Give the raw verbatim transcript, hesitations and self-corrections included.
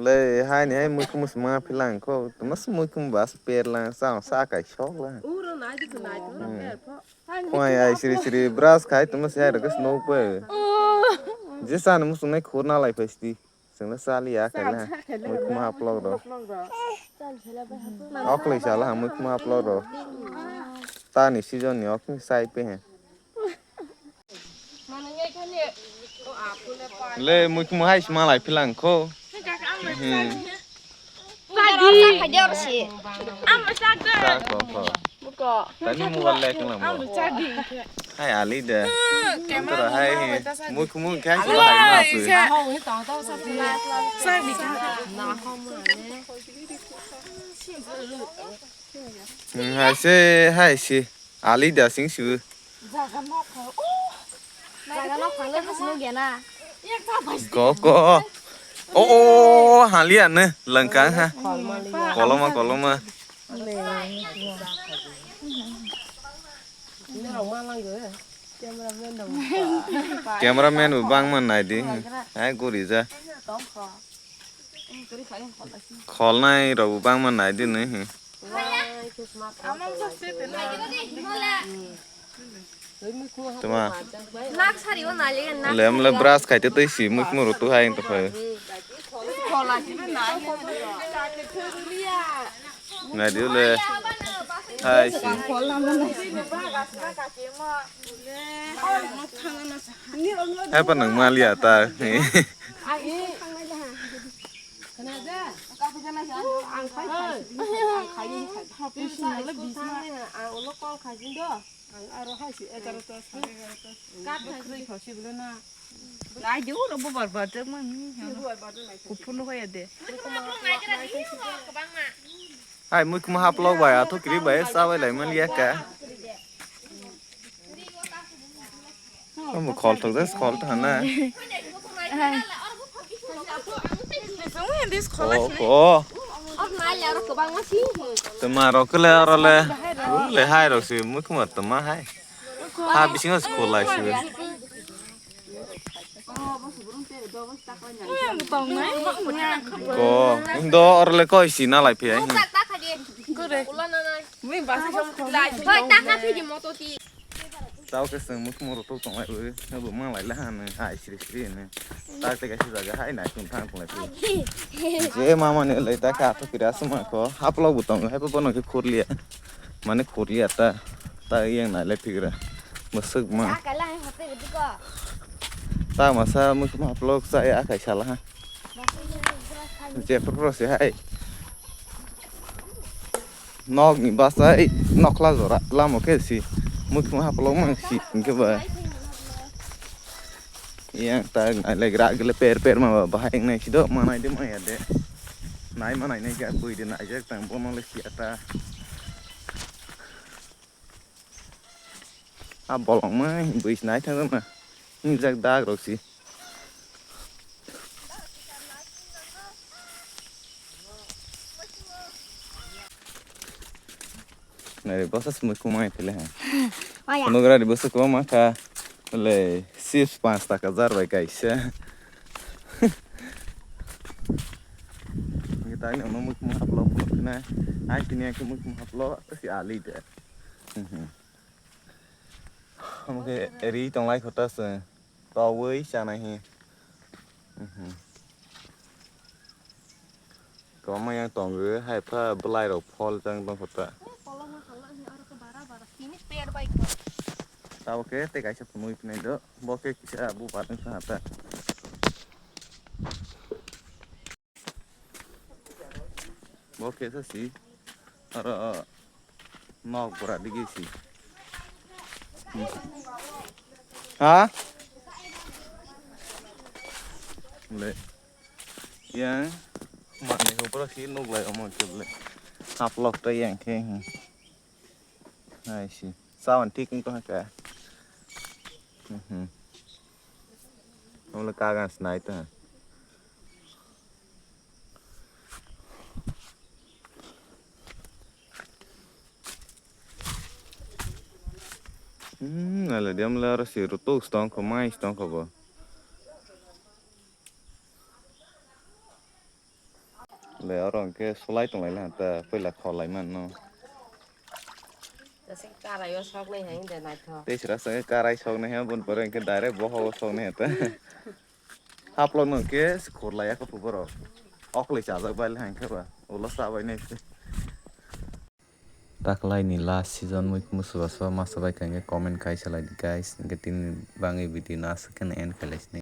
Tei hai ni hai muikhumu se ma philang kho, tuma se muikhumu bas per lang, sa, sa kai sok lang. Uro nai di nai di Hmm. per pho. Khwai ai siri siri brush khai tuma se hai rok se nuk pai. Oh. Je sa ni musung nai khur na lai phai sti. Sengla sali ya khai la. Sa khai la. Muikhumu haplok ro. Haplok ro. Oklai sala ha muikhumu haplok ro. Ta ni season ni ok ni sai pe he. Le muikhumu hai sima lai philang kho. Hmm. Sa kho kho. Tani mobile le kala mo. Hai ali de. Tara hai muikhumu khai sima hai ma su. Hmm, hai se, hai se. Ali da sing su. Jaga nok phang. Oh. Jaga nok phang le bwswk nukya na. Go go. Oh, oh, haliya ne langkang ha. Koloma, koloma. Cameraman bo bangma nai di. Hai guri ja. Kholnai rok bo bangma nai di nai. Tuma. Lem le brush khai te tei si mui kmo rw tu hai to khai. Nai di le. Hai si. Hai pa nang maliya ta. Ang aro hai si egarota, sare egarota. Kat hai si kho si bolo na. Lai di uro bo bar bar jak mang ni. Bo bar bar jak nai. Kuphur no kaya de. Hai mui kma haplok bai athok kri bai sa bai lai man ya ka. Mo khol thok das khol thana. Ko ko. Tuma rok le aro le. Le hai rok si mui kma tuma hai. Ha bisingo school lai si. Ko, indo orle koi si na lai phi ai. Tao ke seng muk moro to tong lai oi, abo mang lai la han ai sri sri ne. Ta te ka si jaga hai nai kun thang kun lai phi. Je mama ne lai ta ka to kira suma ko, haplok bu tong hai bo no ke khurlia. Mane khurlia ta, ta yang nai le phigra. Masuk ma. Ta masa muk ma vlog sa ya kai sala ha. Je pro se hai. Nok ni basai nokla jora lamo ke si. Muk ma vlog mang si ke ba. Yang ta nai le gra gele per per ma ba hai nai si do ma nai de ma ya de. Nai ma nai nai ga bui de nai jak tang bo no le si ata. A bolong ma bui si nai thang ma. Ni jak dag rok si. Nai bosa sumui kumai pele ha. Oya. Kono gra di bosa kuma ma ka. Le chips panch taka jar bai kaisa. Ngi tani ono muk muk haplo pulok na. Ai tini aku muk muk haplo si ali de. Mhm. Omo khe ri tong lai khota se. Tawui chanai hi. Mhm. Kwbangma yang tongo, hai pha bwlai rok phol chang tong khota. Tabo khe tei kaisa phunui phinai do, bo khe kisa bubar wngkha ta. Bo khe sa si, aro nok bura digi si. Ha? Le. Yang manni hopro si nuk lai omo khe le. Haplok ta yang khe. Hai si. Sawan thik wngkha ka. Mhm. Omo le kagan snai ta. Hmm, ala diam la ro si rutuk stong ko mai stong ko bo. Le oro hwnkhe sulai tonglai le ta puila kholai man no. Tei sira sangwi karai soknai he bun pore hwnkhe direct bohogo soknai he ta. Haplok no hwnkhe khurlai ya khe borok. Oklai chajak bai le hwnkhe ba ulo chabai nai se. Taklai ni last season mui musu ba so masa bai kha hwnkhe comment kai salai di guys. Hwnkhe tini bangwi video no aswk kheno end khailai sini.